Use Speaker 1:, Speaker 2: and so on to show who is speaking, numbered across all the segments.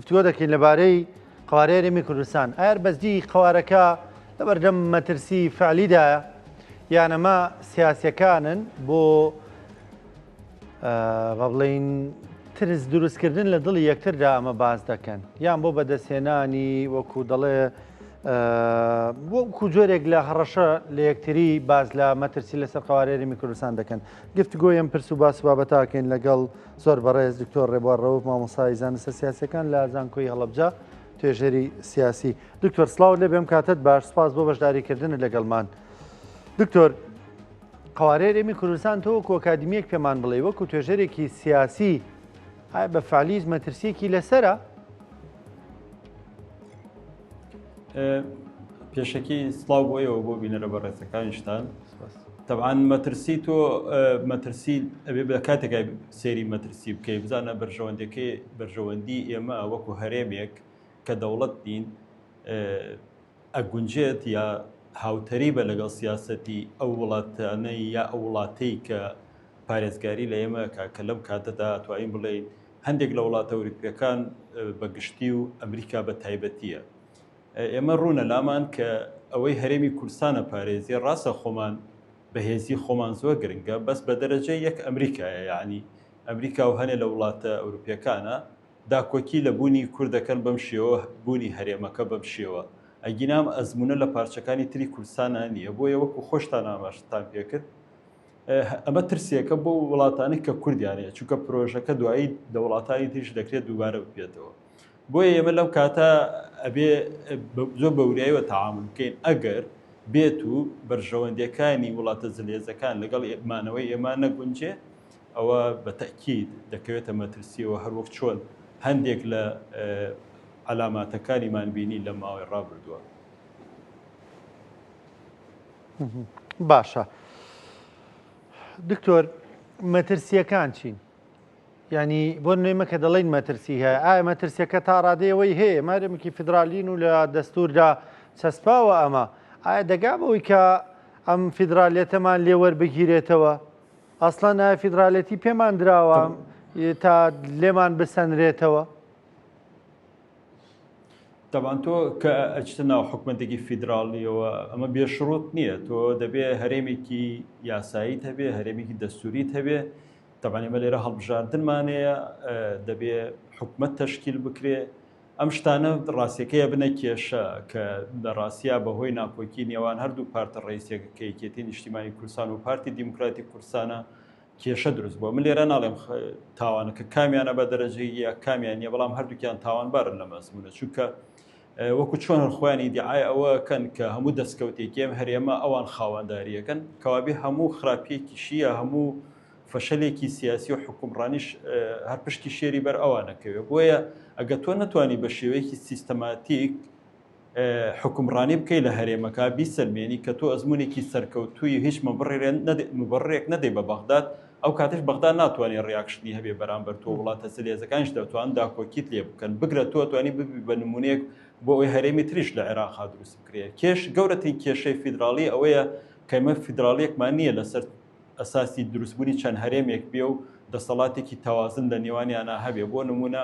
Speaker 1: گفتوگۆ دەکەین لەبارەی قەوارەی هەرێمی کوردستان. ئایا بەجدی قەوارەکە لەبەردەم مەترسی فعلیدایە یان ئەمە سیاسیەکانن بۆ با بڵێین ترس دروستکردن لە دڵی یەکتردا ئەمە باس دەکەن یان بۆ بەدەستهێنانی وەکو دەڵێ وەکو جۆرێک لە هەڕەشە لە یەکتری باس لە مەترسی لەسەر قەوارەی هەرێمی کوردستان دەکەن. گفتگۆی ئەم پرس و باس و بابەتاکەین لەگەڵ زۆر بەڕێز دکتۆر ڕێبوار ڕەوف مامۆستای زانستە سیاسیەکان لە زانکۆی هەڵەبجە توێژەری سیاسی. دکتۆر سڵاوت لێ بێم کاتت باش سپاس بۆ بەشداریکردنت لەگەڵمان. دکتۆر قەوارەی هەرێمی کوردستان تۆ وەکو ئەکادیمیەک پێمان بڵێ وەکو توێژەرێکی سیاسی ئایا بە فعلیز مەترسیەکی لەسەرە؟
Speaker 2: پێشەکی سڵاو بۆ ئێوە بۆ بینەرە بەڕێزەکانیشتان تەبعەن مەترسی تۆ مەترسی ئەبێ بە کاتێکای سێری مەترسی بکەی بزانە بەرژەوەندەکەی بەرژەوەندی ئێمە وەکو هەرێمێک کە دەوڵەت نین ئەگونجێت یا هاوتەریبە لەگەڵ سیاسەتی ئەو وڵاتانەی یا ئەو وڵاتەی کە پارێزگاری لە ئێمە کە لەم کاتەدا توانین بڵێین هەندێک لە وڵاتە ئەوروپیەکان بە گشتی و ئەمریکا بە تایبەتیە. ئێمە ڕوونە لامان کە ئەوەی هەرێمی کوردستانە پارێزی ڕاستە خۆمان بەهێزی خۆمان زۆر گرنگە بەس بە دەرەجە یەک ئەمریکایە یعنی ئەمریکا و هەنێ لە وڵاتە ئەوروپیەکانە داکۆکی لە بوونی کورد دەکەن بەم شێوە بوونی هەرێمەکە بەم شێوە ئەگینا ئەم ئەزموونە لە پارچەکانی تری کوردستانا نییە بۆیە وەکو خۆشتان ئاماژەتان پێکرد ئەمە ترسێکە بۆ وڵاتانی کە کوردیان هەیە چونکە پرۆژەکە دوایی لە وڵاتانی تریش دەکرێت دووبارە ببێتەوە بۆیە ئێمە لەم کاتە ئەبێ زۆر بە وریایەوە تەعامول بکەین ئەگەر بێت و بەرژەوەندیەکانی وڵاتە زلهێزەکان لەگەڵ مانەوەی ئێمە نەگونجێ ئەوە بە تەئکید دەکەوێتە مەترسیەوە هەر وەک چۆن هەندێک لە عەلاماتەکانیمان بینی لە ماوەی ڕابردووە.
Speaker 1: باشە دکتۆر مەترسیەکان چین؟ ینی بۆ نوێمە کە دەڵین مەترسی هەیە ئایا مەترسیەکە تا ڕادەیەوەی هەیە مارمکی فیدراالین و لە دەستوردا چەسپاوە ئەمە ئایا دەگا بەوەی کە ئەم فیدراالەتەمان لێوەربگیرێتەوە ئەسڵەن ئایا فیدرالێتی پێمان دراوە تا لێمان بسەنرێتەوە؟
Speaker 2: تەبان تۆ کە ئەچتە ناو حکومەتێکی فیدراڵیەوە ئەمە بێشڕوت نییە تۆ دەبێ هەرێمێکی یاساییت هەبێ هەرێمێکی دەستوریت هەبێ تەبان ئێمە لێرە هەڵبژاردنمانەیە دەبێ حکومەت تەشکیل بکرێ ئەم شتانە ڕاستیەکەی ئەبنە کێشە کە لە ڕاستیا بە هۆی ناکۆکی نێوان هەردوو پارتە ڕئیسیەکە کە یەکێتی نیشتیمانی کوردستان و پارتی دیموکراتی کوردستانە کێشە دروست بووە. من لێرە ناڵێم تاوانەکە کامیانە بە دەرەجەی یا کامیان نیە بەڵام هەردووکیان تاوانبارن لەم ئەزمونە چونکە وەکو چۆن هەر خۆیان ئیدعای ئەوە کەن کە هەموو دەستکەوتێکی ئەم هەرێمە ئەوان خاوەنداریەکەن کەوابێ هەموو خراپیەکیشیە هەموو فەشەلێکی سیاسی و حوکمڕانیش هەر پشکی شێری بەر ئەوان ئەکەوێ. بۆیە ئەگەر تۆ نەتوانی بە شێوەیەکی سیستەماتیک حوکمڕانی بکەی لە هەرێمەکە، بیسەلمێنی کە تۆ ئەزموونێکی سەرکەوتووی و هیچ مبەڕڕێک نەدەی بە بەغداد، ئەو کاتەش بەغداد ناتوانێ reaction ی هەبێ بەرامبەر تۆ، وڵاتە زلهێزەکانیش دەتوانن داکۆکیت لێ بکەن، بگرە تۆ ئەتوانی ببی بە نموونەیەک بۆ ئەوەی هەرێمی تریش لە عێراقا دروست بکرێ. کێش گەورەترین کێشەی فیدراڵی ئەوەیە کە ئێمە فیدراڵیەکمان نییە لەسەر ئەساسی دروستبوونی چەند هەرێمێک بێ و دەسەڵاتێکی تەوازن لە نێوانیانا هەبێ، بۆ نموونە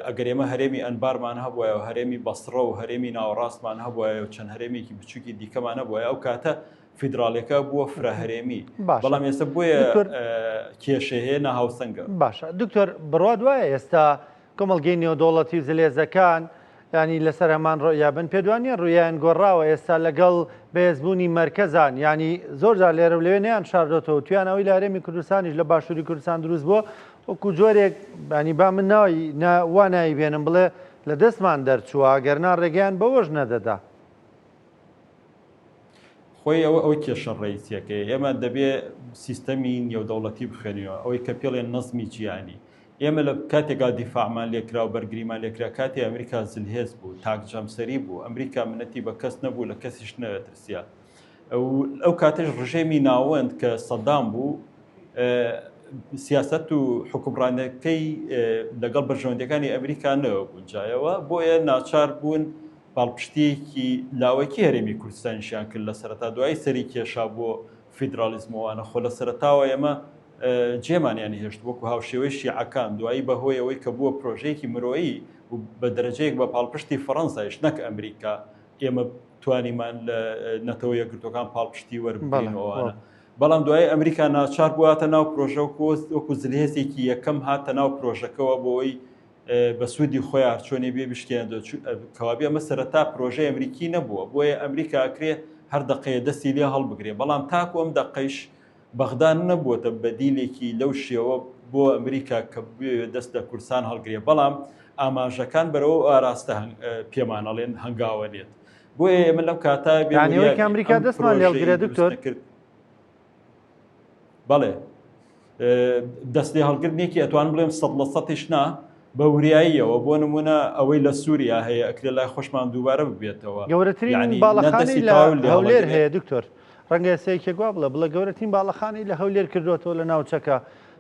Speaker 2: ئەگەر ئێمە هەرێمی ئەنبارمان هەبوایە و هەرێمی بەسڕە و هەرێمی ناوەڕاستمان هەبوایە و چەند هەرێمێکی بچووکی دیکەمان هەبوایە ئەو کاتە فیدراڵیەکە بووە فرە هەرێمی بەڵام ئێستا بۆیە کێشە هەیە ناهاوسەنگە.
Speaker 1: باشە دکتۆر بڕوات وایە ئێستا کۆمەڵگەی نێودەوڵەتی و زلهێزەکان یانی لەسەر هەمان ڕۆیا بن پێت وانیە ڕویان گۆڕاوە ئێستا لەگەڵ بەهێزبوونی مەرکەزان یانی زۆر جار لێرە و لەوێ نەیان شاردۆتەوە تویان ئەوەی لە هەرێمی کوردستانیش لە باشووری کوردستان دروست بووە وەکو جۆرێک ینی با من ناوی وا ناوی بێنم بڵێ لە دەستمان دەرچووە گەرنا ڕێگەیان بەوەش نەدەدا.
Speaker 2: خۆی ئەوە ئەوەی کێشە ڕئیسیەکەیە ئێمە دەبێ سیستەمی نێودەوڵەتی بخوێنینەوە ئەوەی کە پێڵێن نەزمی جیهانی ئێمە لە کاتێکا دیفاعمان لێکرا و بەرگریمان لێکرا کاتێ ئەمریکا زلهێز بوو، تاک جەمسەری بوو، ئەمریکا منەتی بە کەس نەبوو لە کەسیش نەترسیا. ئەو کاتەش ڕژێمی ناوەند کە سەدام بوو سیاسەت و حوکمڕانەکەی لەگەڵ بەرژەوەندیەکانی ئەمریکا نەگونجایەوە بۆیە ناچار بوون پاڵپشتیەکی لاوەکی هەرێمی کوردستانیشیان کرد لە سەرەتا دوایی سەری کێشا بۆ فیدراڵیزمەوانە خۆ لە سەرەتاوە ئێمە جێمانیان هێشت وەکو هاوشێوەی شیعەکان، دوایی بەهۆی ئەوەی کە بووە پرۆژەیەکی مرۆیی و بە دەرەجەیەک بە پاڵپشتی فەڕەنسایش نەک ئەمریکا ئێمە توانیمان لە نەتەوە یەکگرتوەکان پاڵپشتی وەربگرین و ئەوانە. بەڵام دوای ئەمریکا ناچار بوواتە ناو پرۆژە وەکو زلهێزێکی یەکەم هاتە ناو پرۆژەکەوە بۆی بە سوودی خۆی هەرچۆنی بێ بشکێنێتەوە کەوابێ ئەمە سەرەتا پرۆژەی ئەمریکی نەبووە بۆیە ئەمریکا ئەکرێ هەر دەقەیە دەستی لێ هەڵبگرێ بەڵام تاکو ئەم دەقەیش بەغدا نەبووەتە بەدیلێکی لەو شێوە بۆ ئەمریکا کە بوێ دەست لە کوردستان هەڵگرێ بەڵام ئاماژەکان بەرەوە ئاراستە پێمان ئەڵێن هەنگاوە نێت بۆیە ئێمە لەم کاتە
Speaker 1: بێ ئەمریکا دەستمان لێڵگرێ دکتۆر
Speaker 2: بەڵێ دەست لێ هەڵگرتنێکی ئەتوان بڵێم سە لە سەتیش نا بە وریاییەوە بۆ نمونە ئەوەی لە سووریا هەیە ئەکرێ لای خۆشمان دووبارە ببێتەوە
Speaker 1: گەورەترین باڵەخانەی لە هەولێر هەیە دکتۆر ڕەنگە سێکێک وا بڵێ بڵێ گەورەترین باڵەخانەی لە هەولێر کردوێتەوە لە ناوچەکە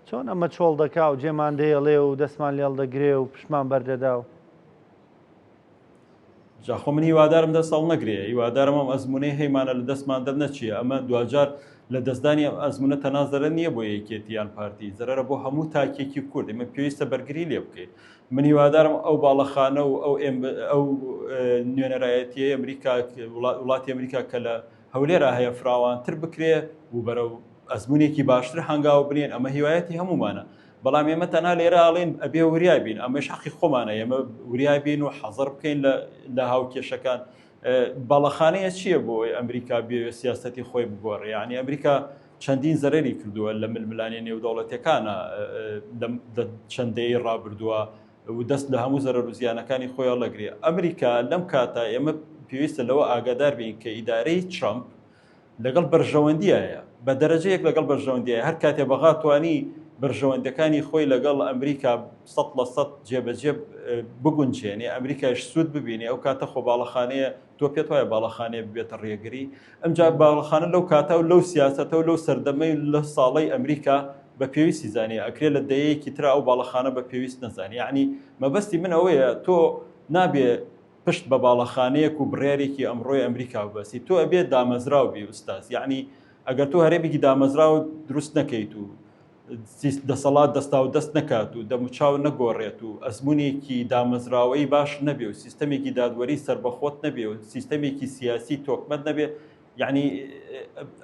Speaker 1: چۆن ئەمە چۆڵ دەکا و جێمان دەیەڵێ و دەستمان لێڵ دەگرێ و پشمان بەردەدا و
Speaker 2: جا خۆ من هیوادارم دەست هەڵنەگرێ هیوادارم ئەم ئەزمونەی هەیمانە لە دەستمان دەرنەچیە ئەمە دواجار لە دەستدانی ئەم ئەزمونە تەنها زەرەر نییە بۆ یەکێتی یان پارتی زەرەرە بۆ هەموو تاکێکی کورد ئێمە پێویستە بەرگری لێ بکەین من هیوادارم ئەو باڵەخانە و ئەو ئەو نوێنەرایەتیەی ئەمریکا وڵاتی ئەمریکا کە لە هەولێرا هەیە فراوانتر بکرێ و بەرەو ئەزمونێکی باشتر هەنگاو بنێن ئەمە هیوایەتی هەمومانە بەڵام ئێمە تەنها لێرە ئەڵێین ئەبێ وریا بین ئەمەش حەقی خۆمانە ئێمە وریا بین و حەزەر بکەین لە هاوکێشەکان باڵەخانەیە چییە بۆ ئەمریکا بێ سیاستی خۆی بگۆڕێ یعنی ئەمریکا چەندین زەرری کردووە لە ململانێ نێودەوڵەتەکانە لە چەندەی ڕابردووە و دەست لە هەموو زەرەر و زیانەکانی خۆی هەڵەگرێ ئەمریکا لەم کاتە ئێمە پێویستە لەوە ئاگادار بین کە ئیدارەی ترامپ لەگەڵ بەرژەوەندیایە، بە دەرەجەیەک لەگەڵ بەرژەوەندیایە، هەر کاتێ بەغا توانی بەرژەوەندەکانی خۆی لەگەڵ ئەمریکا 100% جێبەجێ بگونجێنێ، ئەمریکایش سوود ببینێ، ئەو کاتە خۆ باڵەخانەیە، تۆ پێت وایە باڵەخانەیە ببێتە ڕێگری؟ ئەمجا باڵەخانە لەو کاتە و لەو سیاسەتە و لەو سەردەمەی لە ساڵەی ئەمریکا بە پێویستی زانیە، ئەکرێ لە دەیەیەکی ترا ئەو باڵەخانە بە پێویست نەزانێ. یەعنی مەبەستی من ئەوەیە تۆ نابێ پشت بە باڵەخانەیەک و بڕیارێکی ئەمڕۆی ئەمریکا ببەستی تۆ ئەبێ دامەزراو بی ئوستاز یعنی ئەگەر تۆ هەرێمێکی دامەزراو دروست نەکەیت و دەسەڵات دەستا و دەست نەکات و دەموچاو نەگۆڕێت و ئەزمونێکی دامەزراوەی باش نەبێ و سیستەمێکی دادوەری سربەخۆت نەبێ و سیستەمێکی سیاسی تۆکمەت نەبێ یعنی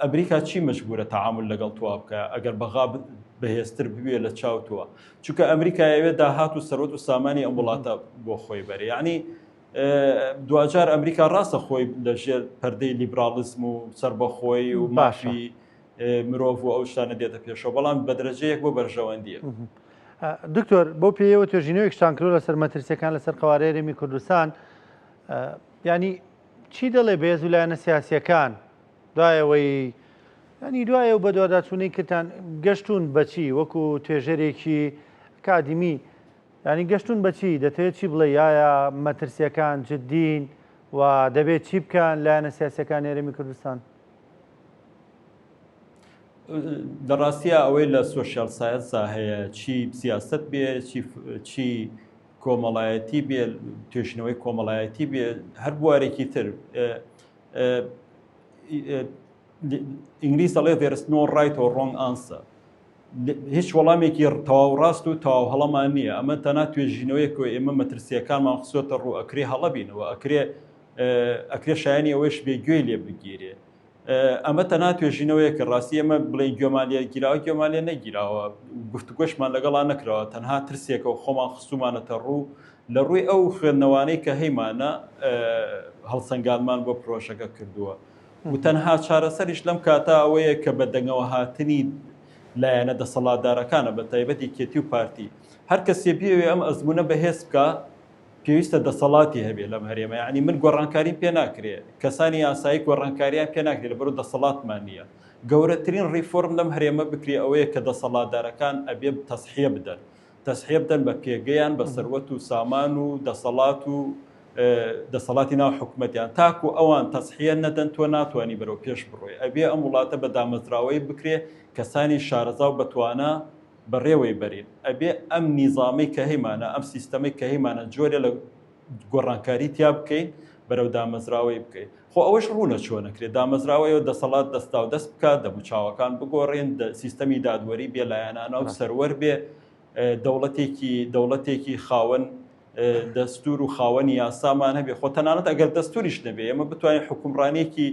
Speaker 2: ئەمریکا چی مەجبورە تەعامل لەگەڵ تۆ بکە ئەگەر بەغا بەهێزتر بوێ لە چاو تۆ چونکە ئەمریکا ئەوێ داهات و سەرۆت و سامانی ئەم وڵاتە بۆ خۆی بەرێ یعنی دواجار ئەمریکا ڕاستە خۆی لەژێر پەردەی لیبراڵزم و سربەخۆی و مافی مرۆڤ و ئەو شتانە دێتە پێشەوە بەڵام بە درەجەیەک بۆ بەرژەوەندیە.
Speaker 1: دکتۆر بۆ پێیەوە توێژینەوەیەکشتان کردووە لەسەر مەترسیەکان لەسەر قەوارەی هەرێمی کوردستان ینی چی دەڵێ بە هێز و لایەنە سیاسییەکان دوای ئەوەی ینی دوای ئەو بەدواداچوونەی کردتان گەشتوون بەچی وەکو توێژەرێکی ئەکادیمی ینی گەشتون بەچی دەتەوێت چی بڵێ یایا مەترسیەکان جددین و دەبێت چی بکەن لایەنە سیاسەکان هەرێمی کوردستان؟
Speaker 2: لە ڕاستیە ئەوەی لە social science ا هەیە چی سیاست بێ چی کۆمەڵایەتی بێ توێژینەوەی کۆمەڵایەتی بێ هەر بوارێکی تر ئینگلیز دەڵێ there's no right or wrong answer هیچ وەڵامێکی تەواو ڕاست و تەواو هەڵەمان نییە ئەمە تەنها توێژینەوەیەک و ئێمە مەترسیەکانمان خسۆتە ڕوو ئەکرێ هەڵە بینەوە ئەکرێ ئەکرێ شایانی ئەوەیش بێ گوێی لێ بگیرێ ئەمە تەنها توێژینەوەیەکە، ڕاستی ئێمە بڵێین گوێمان لێ گیراوە، گوێمان لێ نەگیراوە، گفتوگۆشمان لەگەڵا نەکراوە، تەنها ترسێکە و خۆمان خستوومانەتە ڕوو، لە ڕووی ئەو خوێندنەوانەی کە هەیمانە هەڵسەنگاندمان بۆ پرۆژەکە کردووە و تەنها چارەسەریش لەم کاتە ئەوەیە کە بە دەنگەوەهاتنی لایەنە دەسەڵاتدارەکانە بە تایبەت یەکێتی و پارتی هەر کەسێ بیەوێ ئەم ئەزموونە بەهێز بکا پێویستە دەسەڵاتی هەبێ لەم هەرێمە یانی من گۆڕانکاریم پێ ناکرێ کەسانی ئاسایی گۆڕانکاریان پێ ناکرێ لەبەرو دەسەڵاتمان نییە گەورەترین ڕیفۆرم لەم هەرێمە بکرێ ئەوەیە کە دەسەڵاتدارەکان ئەبێ تەسحیە بدەن تەسحیە بدەن بە پێگەیان بە سەروەت و سامان و دەسەڵات و دەسەڵاتی ناو حکومەتیان تاکو ئەوان تەسحیە نەدەن تۆ ناتوانانی بەرەو پێش بڕۆی ئەبێ ئەم وڵاتە بە دامەزراوەی بکرێ کەسانی شارەزا و بەتوانا بەڕێوەی بەرین ئەبێ ئەم نیزامەی کە هەیمانە ئەم سیستەمەی کە هەیمانە جۆرێ لە گۆڕانکاری تیا بکەین بەرەو دامەزراوەی بکەین خۆ ئەوەش ڕوونە چۆنەکرێت دامەزراوەیە دەسەڵات دەستا و دەست بکات دەموچاوەکان بگۆڕێن سیستەمی دادوەری بێ لایەنانە و سەروەر بێ دەوڵەتێکی دەوڵەتێکی خاوەن دەستور و خاوەنی یاسامان هەبێ خۆ تەنانەت ئەگەر دەستوریش نەبێ ئێمە بتوانین حکومڕانیەکی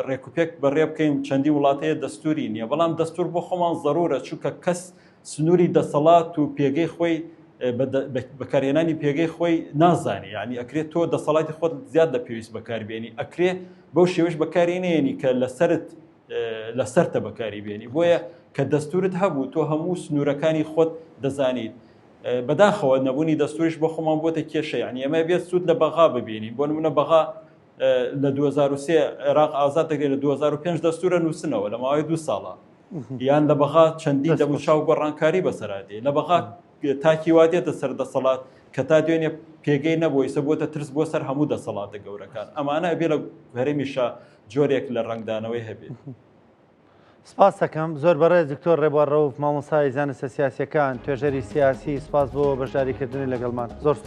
Speaker 2: ڕێکوپێک بەڕێ بکەین چەندی وڵاتەیە دەستوری نییە بەڵام دەستور بۆ خۆمان زەرورە چونکە کەس سنووری دەسەڵات و پێگەی خۆی بەکارهێنانی پێگەی خۆی نازانێ یعنی ئەکرێت تۆ دەسەڵاتی خۆت زیاد لە پێویست بەکاربێنی ئەکرێ بەو شێوەش بەکاری نێنی کە لەسرت لەسەرتە بەکاری بێنی بۆیە کە دەستورت هەبوو تۆ هەموو سنوورەکانی خۆت دەزانیت بەداخەوە نەبوونی دەستوریش بۆ خۆمان بۆتە کێشە یعنی ئەمە بێت سوود لە بەغا ببینین بۆ نمونە بەغا لە 2023 عێراق ئازاد دەکرێت لە 2005 دەستورە نووسنەوە لە ماوەی دو ساڵە یان لە بەغا چەندین دەموچاو گۆڕانکاری بەسەرا دێ لە بەغا تاکی وا دێتە سەر دەسەڵات کە تا دوێنێ پێگەی نەبوو ئیسە بۆتە ترس بۆ سەر هەموو دەسەڵاتە گەورەکان ئەمانە ئەبێ لە هەرێمیشا جۆرێک لە ڕەنگدانەوەی هەبێت.
Speaker 1: سپاس دەکەم زۆر بەڕێز دکتۆر ڕێبوار ڕەوف مامۆستای زانستە سیاسیەکان توێژەری سیاسی سپاس بۆ بەشداریکردنی لەگەڵمان زۆر.